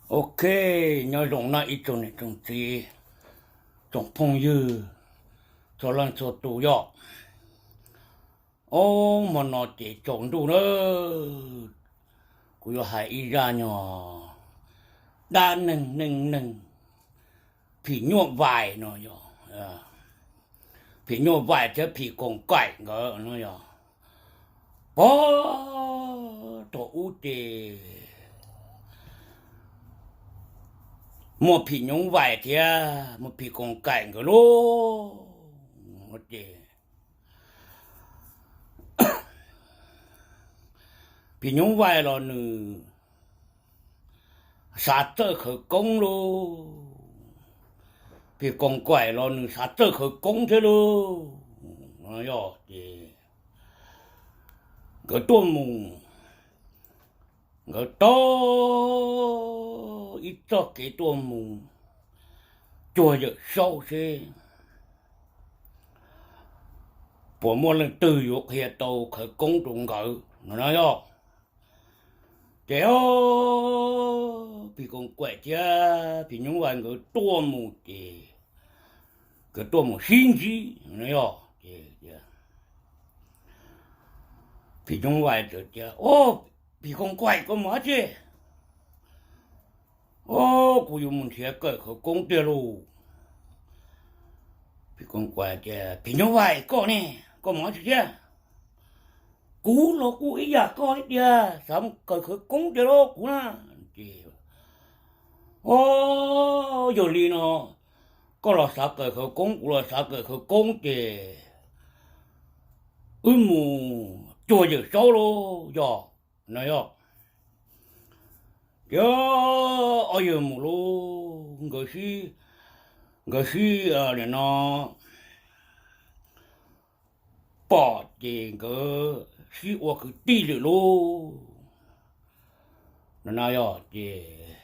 Ok, nyob zoo na ib tsoom niam tsoom txiv, tsoom phooj ywg txhua leej txhua tus yom. Ob hmo no ces tsaus ntuj na, kuv yuav hais ib zaj nyog dab neeg neej neeg phim nyuj vais no yog phim nyuj vais thiab phim koom kaim nkawd no yog. Pog thaum ub ces muaj phim nyuj vais thiab muaj phim koom kaim nkawd lauj. Ces phim nyuj vais los nws xav txawj khawv koob lauj, phim koom kaim los nws xav txawj khawv koob thiab lauj. Yog ces nkawd tuaj mus, nkawd taug ib txoj kev tuaj mus cuag Yawm Saub seb puas muaj leej twg yuav qhia tau khawv koob rau nkawd no na yog. Ces phim koom kaim thiab phim nyuj vais nkawd tuaj mus ces nkawd tuaj mus sib ntsib no yog. Ces phim nyuj vais txawm tias, Phim koom kaim, koj mus dab tsi? Kuv yuav mus nrhiav kawm khawv koob tiag lauj. Phim koom kaim tias, Phim nyuj vais, koj ne, koj mus dab tsi thiab? Kuv los kuj ib yam koj li tiag, xav mus kawm khawv koob tiag lauj kuv na. Ces, O, yog li no, koj los xav kawm khawv koob, kuv los xav kawm khawv koob ces wb mus cuag Yawm Saub lauj yog, no yog. Ces ob yawg mus lauj, nkawd sib, nkawd sib, nim no pom ces nkawd sib ua kwv tij lawm lauj. No yog ces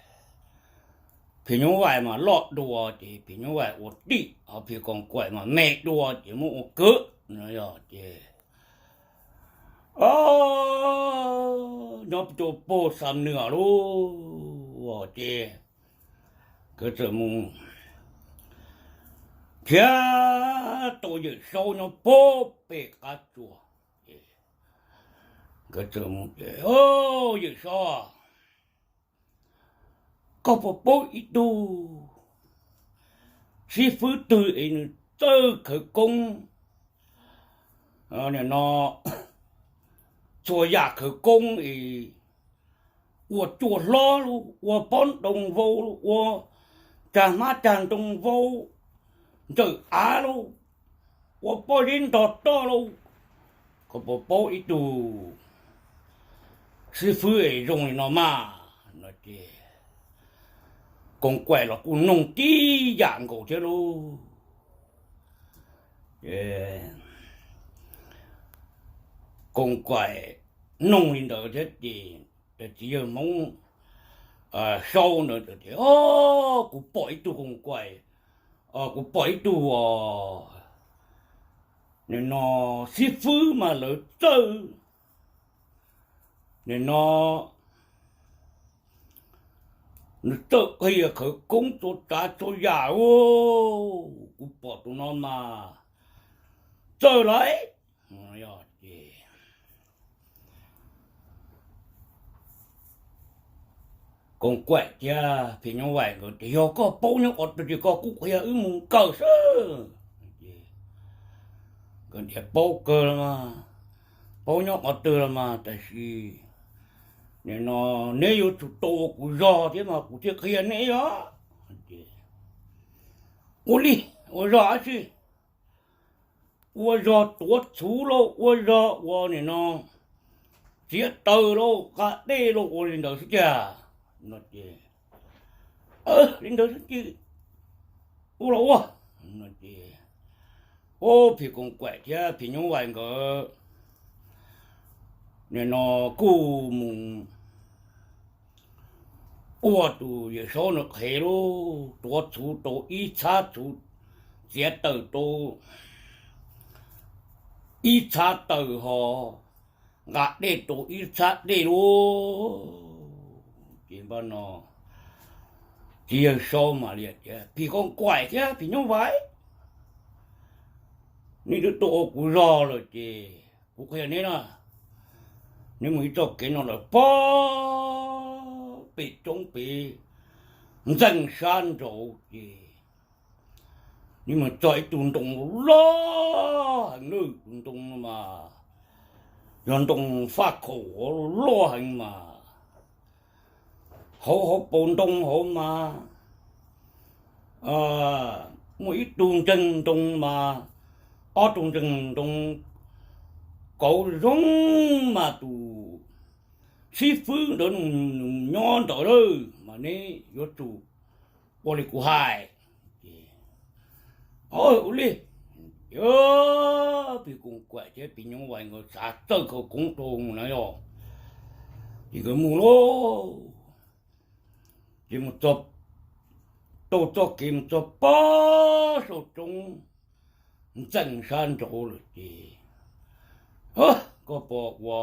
phim nyuj vais mas loj dua ces phim nyuj vais ua tij, ho phim koom kaim mas me dua ces muab ua kwv. No yog ces nyob rau puag Xam Nwj lauj ces nkawd txawm mus nrhiav tau Yawm Saub nyob puag pem qab tsua. Nkawd txawm mus tias, Yawm Saub, koj puas paub ib tug xib fwb twg es nws txawj khawv koob, nim no txhua yam khawv koob es ua cuaj hlob lauj, ua pob ntoo vau lauj, ua cag hmab cag ntoo vau, ntsawm av lauj, ua pob zeb ntog toj lauj? Koj puas paub ib tug xib fwb es zoo li no mas? No ces Koos Kaim los kuj noog tib yam nkaus thiab lauj. Koos Kaim noog li ntawd thiab ces txiv yawg Hmoob Saub ntawd tias, Kuv pom ib tug Koos Kaim, kuv pom ib tug, nim no xib fwb mas lawv txawj, nim no nws txawj qhia khawv koob txhua tsav txhua yam. Kuv pom tus no mas txawj lauj. Ces Koos Kaim thiab phim nyuj vais nkawd tias, Yog koj paub nyob qhov twg ces koj kuj qhia wb mus kawm xwb. Nkawd tias, Paub kawg los mas, paub nyob qhov twg los mas, tab sis nim no neb yuav tsum tau ua kuv zog thiab mas kuv thiaj qhia neb os. Ua li, ua zog dab tsi? Ua zog tuav txhuv lauj, ua zog ua nim no txiav taws lauj, nqa dej lauj, ua li ntawd xwb tiag. No ces, Li ntawd xwb ces ua los ua. No ces phim Koos Kaim thiab phim nyuj vais nkawd nim no kuj mus ua tus Yawm Saub no qhev lauj, tuav txhuv tau ib txhab txhuv, txiav taws tau ib txhab taws ho nqa dej tau ib txhab dej lauj. Ces npaj no Txiv yawg Saub mas li tias, Phim Koos Kaim thiab Phim Nyuj Vais, nej twb tuaj ua kuv zog lawm ces kuv qhia neb na, neb mus ib txoj kev no lawm pog pem roob pem ntxeeg sab nraud ces neb mus txog ib tug ntoo loj heev na, tus ntoo no mas yog ntoo faj khaum loj heev mas hauv hauv paus ntoo hauv mas muaj ib tug ntseeg ntoo mas, ob tug ntseeg ntoo kauv zoo mas tus xib fwb ntawd nws nyob ntawd lawm mas neb yuav tsum ua li kuv hais. Ces, Ua li, Phim Koos Kaim thiab Phim Nyuj Vais nkawd xav txawj khawv koob rau na yog, ces nkawd mus lauj. Ces mus txog, tau txoj kev mus txog pog saum roob ntxeeg sab nraud lawm ces, Koj pom ua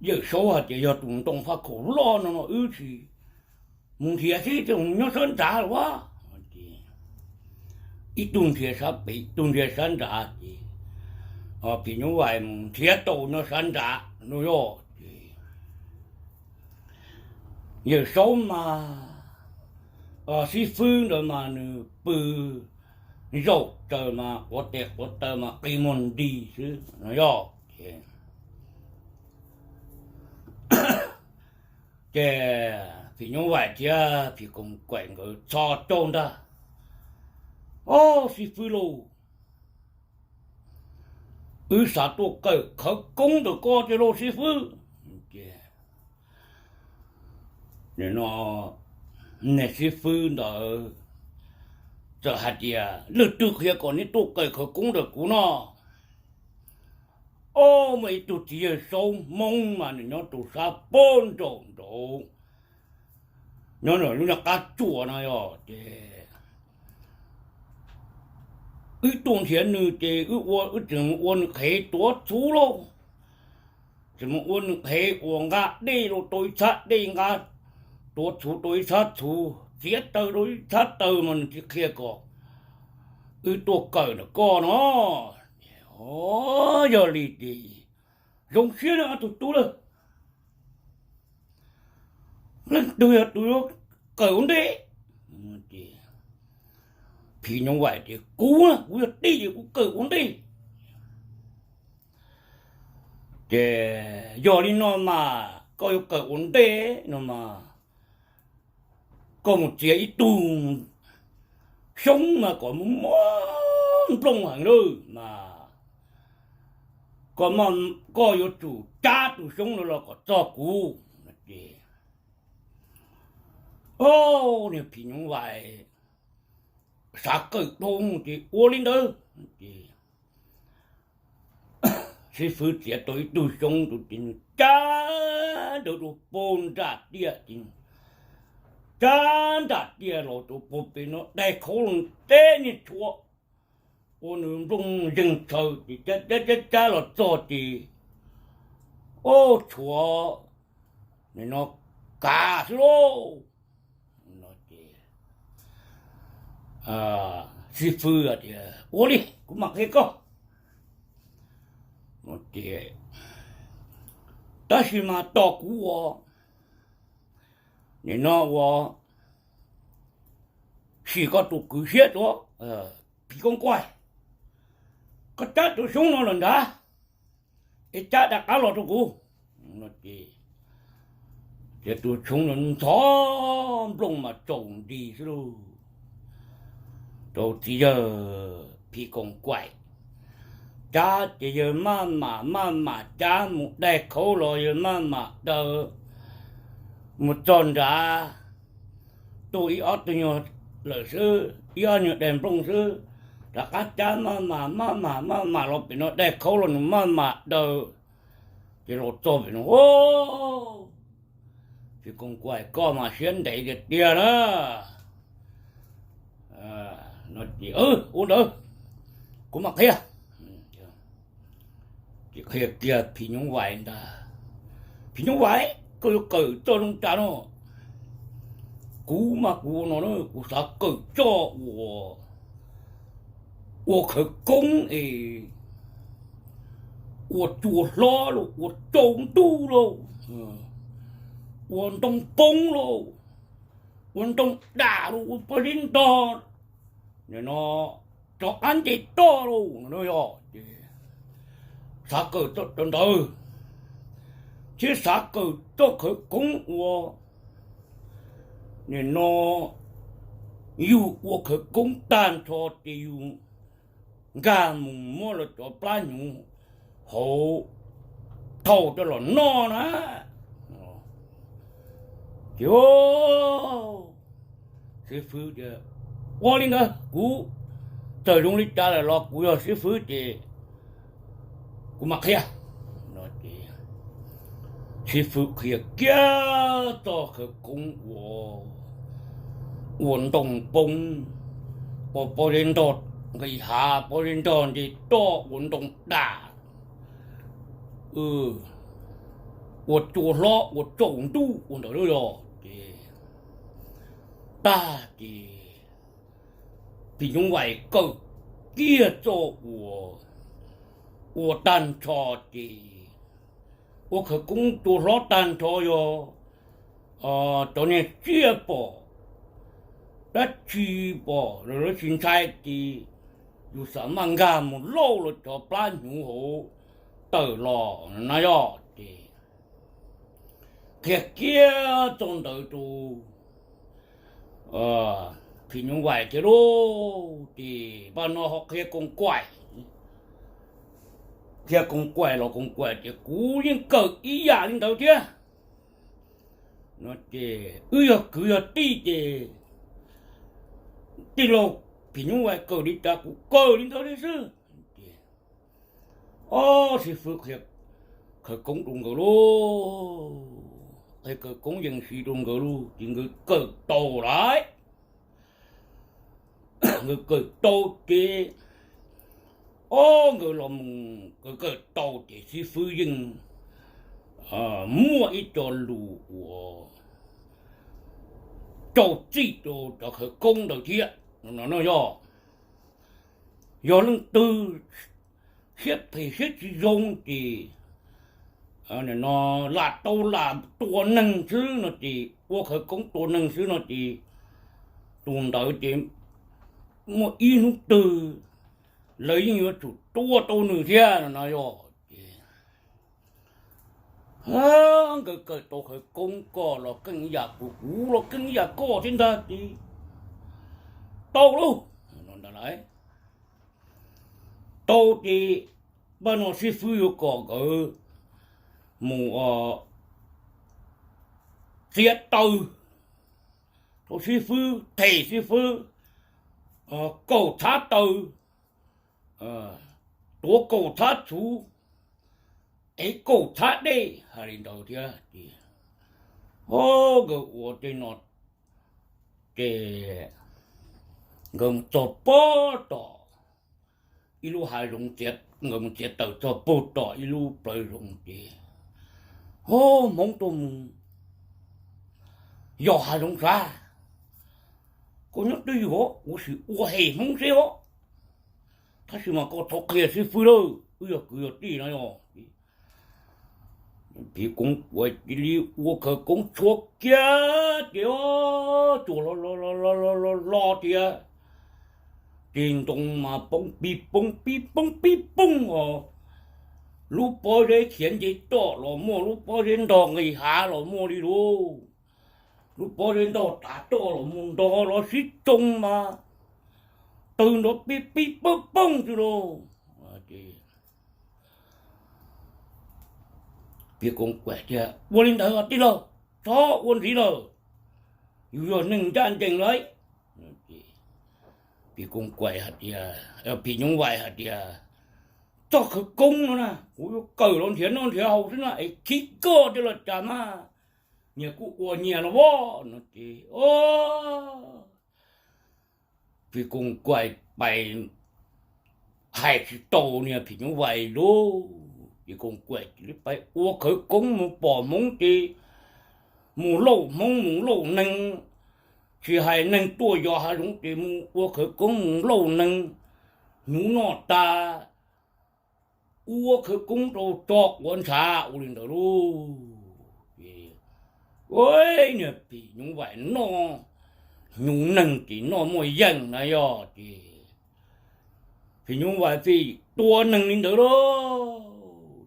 Yawm Saub hais tias yog tus ntoo faj khaum loj no no wb tsis mus nrhiav xwb, mus nyob sab nrad los as. Ib tug nrhiav sab pem, ib tug nrhiav sab nrad ces Phim Nyuj Vais mus nrhiav tau nyob sab nrad no yog ces Yawm Saub mas, xib fwb ntawd mas nws pw zaum tsaws mas quav tes quav taw mas qi muag nti xwb no yog. Ces Phim Nyuj Vais thiab Phim Koos Kaim nkawd txhos caug ntag, Ob, xib fwb lauj, wb xav tuaj kawm khawv koob ntawm koj tiag lauj xib fwb. Ces no niag xib fwb ntawd txawm hais tias, Leej twg qhia kom neb tuaj kawm khawv koob ntawm kuv no? Ob, muaj ib tug txiv yawg Saub Hmoob mas nws nyob rau sab pog nraum nraud, nyob nram lub niag qab tsuas no yog ces wb tuaj nrhiav nws ces wb ua, wb tseem mus ua nws qhev tuav txhuv lauj. Tseem mus ua nws qhev uas nqa dej los tau ib txhab dej, nqa tuav txhuv tau ib txhab txhuv, txiav taws tau ib txhab taws mas nws thiaj qhia kom wb tuaj kawm ntawm koj no. Yog li ces zoo siab na ob tug tub lawm. Leej twg yog tus yuav kawm ua ntej? Phim Nyuj Vais tias, Kuv, kuv yog tij ces kuv kawm ua ntej. Ces yog li no mas koj yuav kawm ua ntej no mas koj mus txiav ib tug xyoob mas kom muaj muaj nplooj heev lawm mas koj yuav tsum cab tus xyoob no los kom txog kuv. Ces, o, niag Phim Nyuj Vais xav kawm dhau ces ua li ntawd. Ces xib fwb txiav tau ib tug xyoob tus ces nws cab ntawd rau puag nram tiaj ces cab nram tiaj los rau puag pem no daig khaub los teb niag tshuav ua nws nplooj zeeg tshaw ces cab cab cab los txog ces, o, tshuav nim no kav xwb lauj. No ces xib fwb tias, Ua li, kuv mam qhia koj. No ces, Tab sis mas tos kuv ua, nim no ua sim koj tus kwv siab tuav, Phim Koos Kaim, koj cab tus xyoob no los nrad es cab rov qab los rau kuv. No ces, ces tus xyoob no ntxhov nplooj mas tsaus nti xwb lauj. Rau txiv yawg Phim Koos Kaim cab ces yawg maj mam maj mam cab mus daig khaub los yawg maj mam daws mus txog nrad, tuaj ib ob tug nyuag lawm xwb, ib ob nyuag daig nplooj xwb, rov qab cab maj mam maj mam maj mam los pem no daig khaub los nws maj mam daws ces los txog pem no, Phim Koos Kaim, koj mas siab ntev tiag tiag na. No ces, Ua ntawd, kuv mam qhia. Ces qhia kiag Phim Nyuj Vais ntag, Phim Nyuj Vais, koj yuav kawm txoj zoo cas no? Kuv mas kuv no kuv xav kawm coj ua, ua khawv koob es ua cua hlob lauj, ua tsaus ntuj lauj, ua ntoo poob lauj, ua ntoo dam lauj, ua pob zeb ntog, no rov qab nce toj lauj no yog ces xav kawm cov ntawd, thiab xav kawm coj khawv koob ua, nim no yus ua khawv koob tag nrho ces yus nkag mus muab los cov plab hnyuv hauv thauj coj los noj na. Ces xib fwb tias, ua li ntawd kuv txawm zoo li cas lawm los kuv yog xib fwb ces kuv mam qhia. Xib fwb qhia kiag txoj khawv koob ua, ua ntoo poob, ua pob zeb ntog nqis hav, pob zeb ntog nce toj, ua ntoo dam, ua cua hlob, ua tsaus ntuj, ua ntawd lawm yog ces tag ces phim nyuj vais kawm kiag txoj ua, ua tag nrho ces ua khawv koob cua hlob tag nrho yog cov niag tsiaj pom dab tsi pom lawv tsis ntshai ces yus xam maj nkag mus lauj los cov plab hnyuv hauv tawm los na yog ces qhia kiag txoj ntawd rau phim nyuj vais thiab lauj ces paj no ho qhia koos kaim, qhia koos kaim los koos kaim tias kuv yeej kawm ib yam li ntawd thiab no ces wb yog kwv yog tij ces tij laug phim nyuj vais kawm li cas kuv kawm li ntawd thiab xwb. Ob xib fwb qhia khawv koob rau nkawd lauj, qhia khawv koob yees siv rau nkawd lauj ces nkawd kawm tau lawm. Nkawd kawm tau ces ob nkawd los mus nkawd kawm tau ces xib fwb yeej muaj ib co lus uas rau txim rau cov khawv koob ntawd thiab no yog, yog leej twg siab phem siab tsis zoo ces no lam tau lam tua neeg xwb no ces ua khawv koob tua neeg xwb no ces tus ntawd ces muaj ib hnub twg lawv yeej yuav tsum tua tau nws thiab no yog ces nkawd kawm tau khawv koob koj los keej ib yam kuv, kuv los keej ib yam koj thiab ntag ces tau lauj. Tau ces paj no xib fwb yuav kom nkawd mus txiav taws, tau xib fwb them xib fwb kaum txhab taws, tuav kaum txhab txhuv, ev kaum txhab dej hais li ntawd thiab ces o nkawd ua tej no ces nkawd mus txog puag tom ib lub hav zoov, nkawd mus txiav taws txog puag tom ib lub plawv zoov ces o Hmoob tuaj mus yos hav zoov sav, koj nyob twj ywm os, kuv sim ua hem Hmoob seb os. Tab sis mas koj txhob qhia xib fwb lawm, wb yog kwv yog tij no yog. Phim Koos Kaim cia li ua khawv koob tshuab kiag ces o tsuas hlo hlo hlo tias ces ntoo mas poob pib poob pib poob pib poob os. Lub pob zeb khiav nce toj los muaj, lub pob zeb ntog nqis hav los muaj li lauj. Lub pob zeb ntog tav toj los muaj, ntog los sib tsoo mas taws nrov pib pib poob poob xwb lauj. Phim Koos Kaim tias ua li ntawd tij laug, txhob ua ntxiv lawm, yus yog neeg ncaj ncees lauj. Phim Koos Kaim hais tias, Phim Nyuj Vais hais tias txoj khawv koob no na kuv yuav kawm los nrhiav noj nrhiav haus xwb na es khib koj thiab los cas mas nyias kuj ua nyias los as no ces o Phim Koos Kaim pais hais tsis tau niag Phim Nyuj Vais lauj. Phim Koos Kaim cia li pais ua khawv koob mus pom Hmoob ces mus lauj Hmoob mus lauj neeg, tsis hais neeg tuaj yos hav zoov ces mus ua khawv koob mus lauj neeg, hnyuv noj tas, ua khawv koob rau tso quav ntshav ua li ntawd lauj. Ces ua niag phim nyuj vais noj hnyuv neeg ces noj muaj yeej na yog ces phim nyuj vais thiaj tua neeg li ntawd lauj.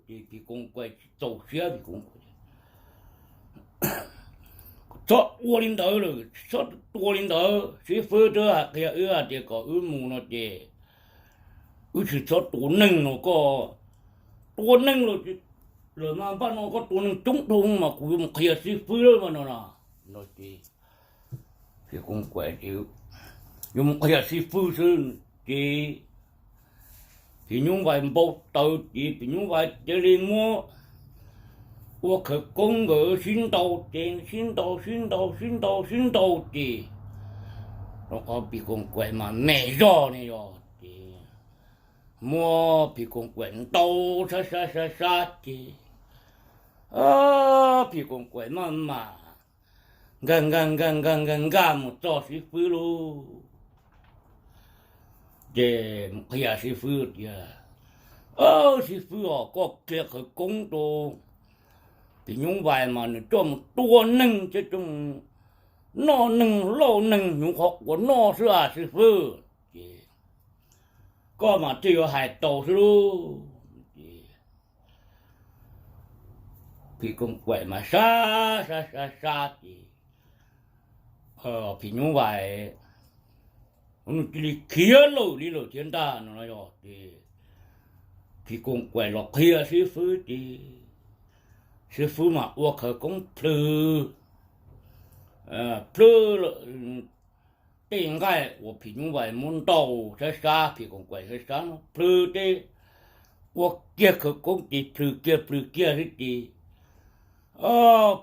Ces phim koos kaim tsis txaus siab, phim koos kaim txhob ua li ntawd lawm, txhob tua li ntawd, xib fwb twb hais qhia wb hais tias kom wb mus no ces wb tsis txhob tua neeg no, koj tua neeg lawm mas npaj no koj tua neeg coob dhau mas kuv yuav mus qhia xib fwb lawm mas no no. Phim koos kaim yuav mus qhia xib fwb xwb ces phim nyuj vais npau taws ces phim nyuj vais cia li muab ua khawv koob nkawd sib ntaus ces sib ntaus sib ntaus sib ntaus sib ntaus ces rau qhov phim koos kaim mas me zog ne yog ces muab phim koos kaim ntaus sab sab sab sab ces phim koos kaim maj mam nkag nkag nkag nkag nkag nkag mus txog xib fwb lauj. Ces mus qhia xib fwb tias, Xib fwb os, koj qhia khawv koob rau phim nyuj vais mas nws coj mus tua neeg thiab coj mus noj neeg lauj neeg hnyuv qhov quav noj xwb as xib fwb. Ces koj mas thiaj yuav hais tau xwb lauj. Ces phim koos kaim mas sab sab sab sab ces phim nyuj vais nws cia li khiav lawm li lawm thiab ntag no yog ces phim koos kaim los qhia xib fwb ces xib fwb mas ua khawv koob plhws plhws tej nqaij uas phim nyuj vais muab ntaus sab sab, phim koos kaim sab sab no plhws tej, ua kiag khawv koob ces plhws kiag plhws kiag xwb ces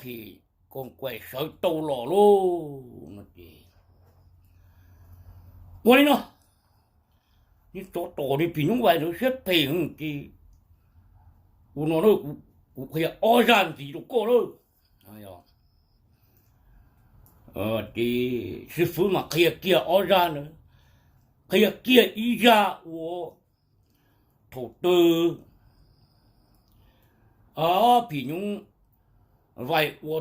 phim koos kaim sawv tau los lauj no ces ua li no, niag tsov tom niag phim nyuj vais ntawd siab phem ces ua no, kuv qhia ob zaj ntxiv rau koj lauj. Ces xib fwb mas qhia kiag ob zaj ntawd, qhia kiag ib zaj ua thaum twg phim nyuj vais ua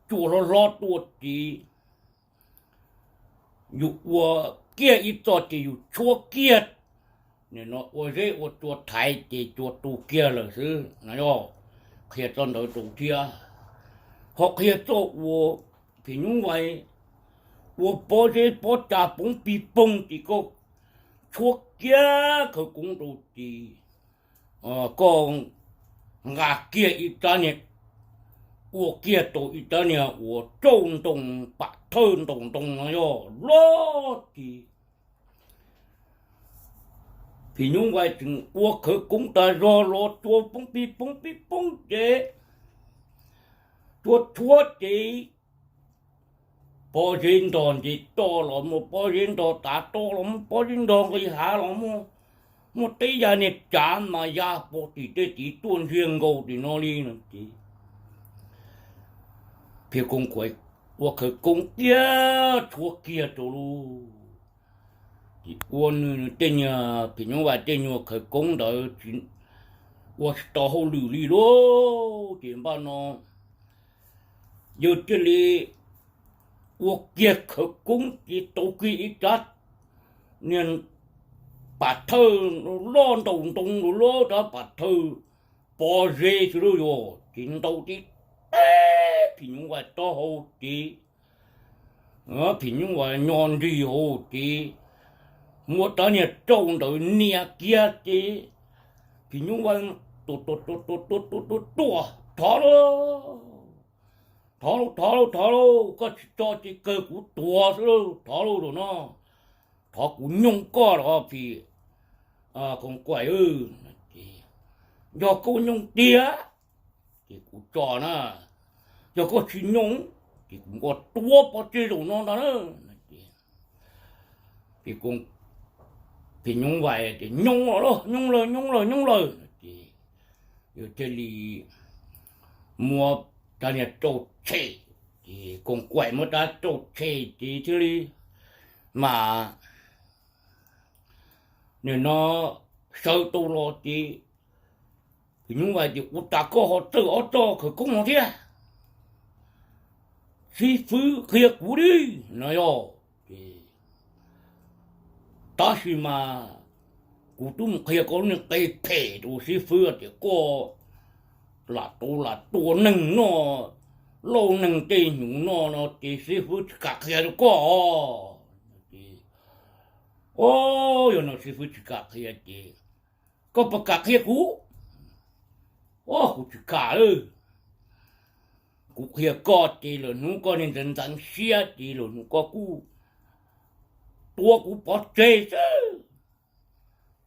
cua hlob hlob tuaj ces yus ua kiag ib txoj ces yus tshuab kiag, nim no ua zeb ua tsua thaiv ces cua tu kiag lawm xwb no. Qhia txoj ntawd rau thiab, ho qhia txoj ua phim nyuj vais ua pob zeb pob tsav poob pig poog ces koj tshuab kiag khawv koob rau ces koj nqa kiag ib rab niag, ua kiag tau ib rab niag uas tsauj ntoo pam thawj ntaus ntoo no yog loj ces phim nyuj vais tseem ua khawv koob tas zog los cua poob pig poob pig poob ces cua tshuab ces pob zeb ntog nce toj los muaj, pob zeb ntog tav toj los muaj, pob zeb ntog nqis hav los muaj, muaj teb ya niag tsav mas ya pov tim tej tid tuaj ntsiag nkaus tim no li no ces phim koos kaim ua khawv koob kiag tshuab kiag rau lauj. Ces ua nws tej niag phim nyuj vais tej nyuag khawv koob ntawd ua tsis tau hauj lwm li lauj. Ces npaj no yawg thiaj li ua kiag khawv koob ces tau kiag ib rab niag pam thawj loj ntaus ntoo loj, rab pam thawj pob zeb xwb lauj. Yog ces ntaus tib teb phim nyuj vais taub hau ces phim nyuj vais nyo nrig hauv ces muab rab niag tsauj ntawd nias kiag ces phim nyuj vais tuam tuam tuam tuam tuam tuam tuam tuam, Thov lauj, thov lauj, thov lauj, thov lauj, koj tsis tso ces kawg kuv tuag xwb lauj, thov lauj, zaum no thov kuv nyooj koj los phim koos kaim. Yog koj nyooj tiag ces kuv tso na, yog koj tsis nyooj ces kuv nqa tuab pov tseg zaum no ntag na. Phim nyuj vais tias nyooj los, nyooj lawm, nyooj lawm, nyooj lawm ces yawg thiaj li muab rab niag tsauj tshem ces Koos Kaim muab rab rauj tshem ces thiaj li mas nim no sawv tau los ces Phim Nyuj Vais tias, Ua cas koj ho txawj ob txoj khawv koob no thiab? Xib fwb qhia kuv di no yog. Ces tab sis mas kuv twb mus qhia koj lub neej qe phem rau xib fwb tias koj lam tau lam tua neeg noj, lauj neeg tej hnyuv noj no ces xib fwb tsis kam qhia rau koj os. Ces, o, yog no xib fwb tsis kam qhia ces koj puas kam qhia kuv? O, kuv tsis kam lawm. Kuv qhia koj ces lwm hnub koj niag ntxeev ntxeev siab ces lwm hnub koj kuj tua kuv pov tseg xwb.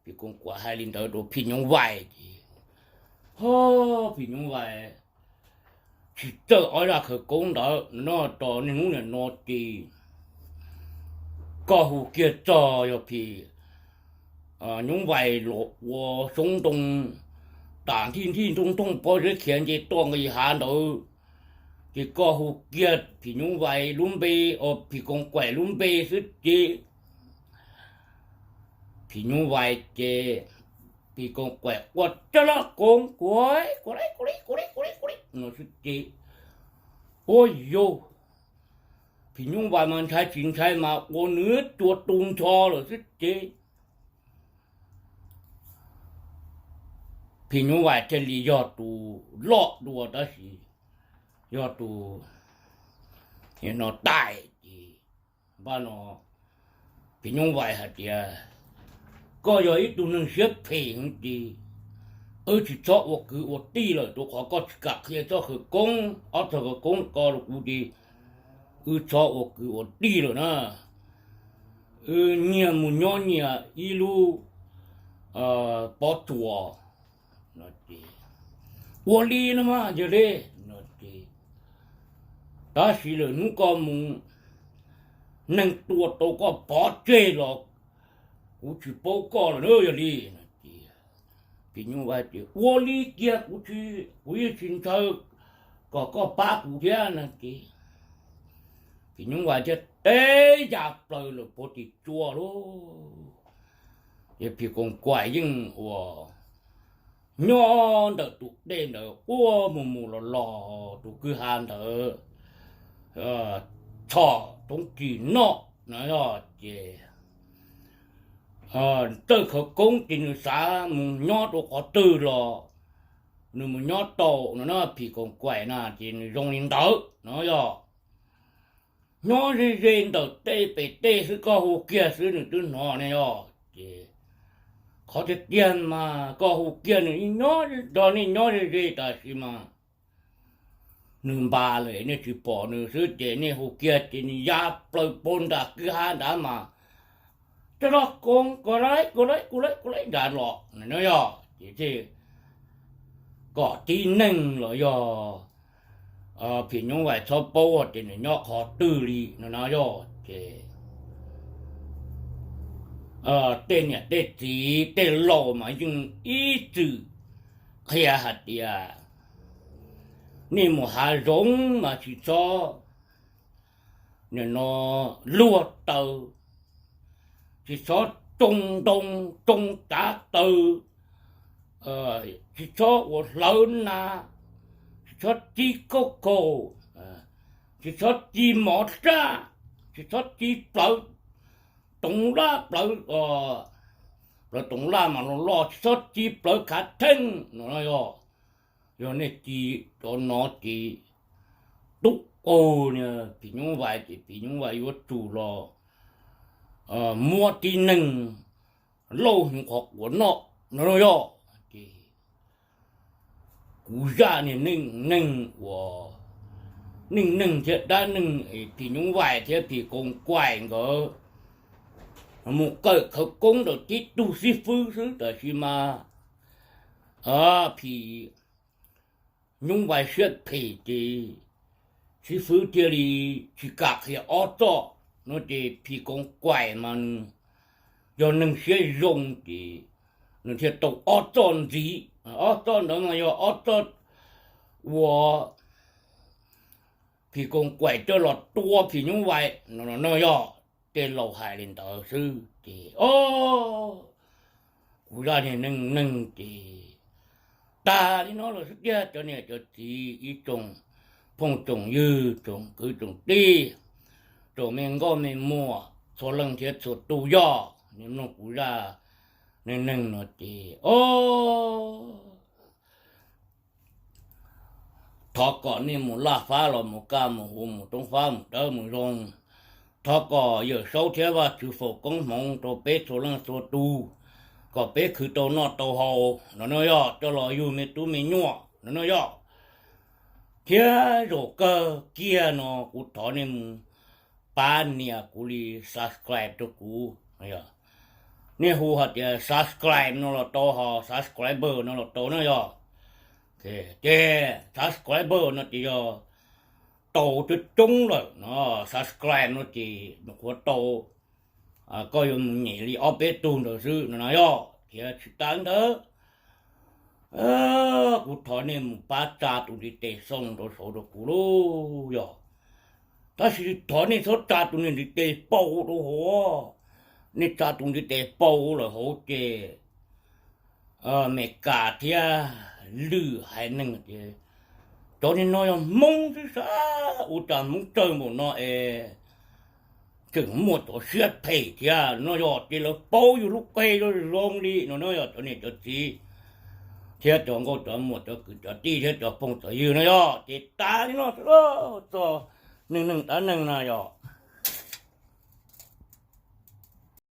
Phim Koos Kaim hais li ntawd rau Phim Nyuj Vais ces, o, Phim Nyuj Vais tsis txawj ob zaj khawv koob ntawd no, tos niaj hnub niam no ces koj hu kiag txog yog Phim Nyuj Vais los ua xyoob ntoo tas nthij nthij nrooj nrooj pob zeb khiav nce toj nqis hav ntawd, ces koj hu kiag Phim Nyuj Vais lub npe, o, Phim Koos Kaim lub npe xwb ces Phim Nyuj Vais ces Phim Koos Kaim ua rab laj koov kuv kuv li kuv li kuv li kuv li no xwb ces, ua yus, Phim Nyuj Vais mas ntshai tsis ntshai mas ua nws cua tu nrho lawm xwb ces Phim Nyuj Vais thiaj li yog tus loj dua tab sis yog tus no taim ces npaj no Phim Nyuj Vais hais tias, Koj yog ib tug neeg siab phem heev ces wb tsis txhob ua kwv ua tij lawm rau qhov koj tsis kam qhia txoj khawv koob, ob txoj khawv koob ko rau kuv ces wb txhob ua kwv ua tij lawm na. Wb nyias mus nyob nyias ib lub pob tsuas no ces, ua li no mas yog li no ces, tab sis lwm hnub koj mus neeg tua tau koj pov tseg los kuv tsis paub koj lawm na yog li no ces, Phim Nyuj Vais tias, Ua li kiag kuv tsis, kuv yeej tsis ntshaw kom koj pab kuv thiab no ces Phim Nyuj Vais thiaj teb ya plaws lawm puag tim tsua lauj. Ces Phim Koos Kaim yeej ua nyob ntawm tus dej ntawd ua mus mus los los tus kwj ha ntawd txhom toob kis noj no yog ces txawj khawv koob ces nws xav mus nyob rau qhov twg los nws mus nyob tau no na. Phim Koos Kaim na ces nws zoo li ntawd no yog nyob ze ze ntawm tej pem tej xwb, koj hu kiag xwb nws twb hnov ne yog ces qhov tiag tiag mas koj hu kiag nws nyob nrog nej nyob ze ze tam sim mas nws npas lawm nej tsis pom nws xwb ces nej hu kiag ces nws ya plaws puag nram kwj ha nrad mas coj loj koob ko laib ko laib ko laib ko laib nrad los no yog ces kom tib neeg los yog Phim Nyuj Vais txhob paub tias nws nyob qhov twg li no na yog ces tej niam tej txiv tej laus mas yeej ib txwm qhia hais tias nej mus hav zoov mas tsis txhob nim no luag taws, tsis txhob tsoo ntoo tsoo cav taws, tsis txhob ua hlawv na, tsis txhob tib kauj kaum, tsis txhob tib mov raj, tsis txhob tib plawv toov laj plawv, plawv toov laj mas loj loj, tsis txhob tib plawv khav theej no yog. Yog nej tib cov no ces tub qaug niag Phim Nyuj Vais ces Phim Nyuj Vais yuav tsum los muab tib neeg lauj hnyuv qhov quav noj no yog ces kuv zaj niag neej neeg uas neej neeg thiab dab neeg Phim Nyuj Vais thiab Phim Koos Kaim nkawd mus kawm khawv koob ntawm tib tug xib fwb xwb tam sim mas Phim Nyuj Vais siab phem ces xib fwb thiaj li tsis kam qhia ob txoj no ces Phim Koos Kaim mas nws yog neeg siab zoo ces nws thiaj tau ob txoj ntxiv. Ob txoj ntawd mas yog ob txoj uas phim koos kaim coj los tua phim nyuj vais no no yog. Tej laus hais li ntawd xwb ces o, kuv zaj niag neej neeg ces tag li no lawm xwb tiag. Cov niam cov txiv ib tsoom phooj tsoom ywg tsoom kwv tsoom tij, tsoom me nkauj me muam txhua leej thiab txhua tus yog nej mloog kuv zaj neej neeg no ces o, thov kom nej mus laj fab los mus kaj mus huv, mus roob fab mus dawb mus zoo. Thov kom Yawm Saub thiab Vajtswv foom koob hmoov rau peb txhua leej txhua tus, kom peb khwv tau noj tau haus no no yog, coj los yug me tub me nyuam no no yog. Thiab zaum kawg kiag no kuv thov nej mus pab nias kuv li subscribe rau kuv. Nej hu hais tias subscribe no los tau, ho subscriber no los tau na yog. Ces subscriber no ces yog tau coob coob lawm no, subscribe no ces nyuam qhuav tau, koj yuav mus nyem li ob peb tug ntawd xwb no na yog. Thiab tsis tas ntawd, kuv thov nej mus pab tsa tus ntiv tes xoo rau saud rau kuv lauj yog. Tab sis thov nej txhob tsa tus niag ntiv tes paus rau hauv, nej tsa tus ntiv tes paus lawm hauv ces Meskas thiab lwm haiv neeg tias cov niag no yog Hmoob xwb sas, ua cas Hmoob tsawg npaum no es tseem muaj cov siab phem thiab no yog. Ces lawv paub yus lub qe zoo zoo li no na yog cov niam cov txiv thiab cov nkauj cov muam cov kwv cov tij thiab cov phooj cov ywg no yog. Ces tas li no xwb txog neej neeg dab neeg no yog.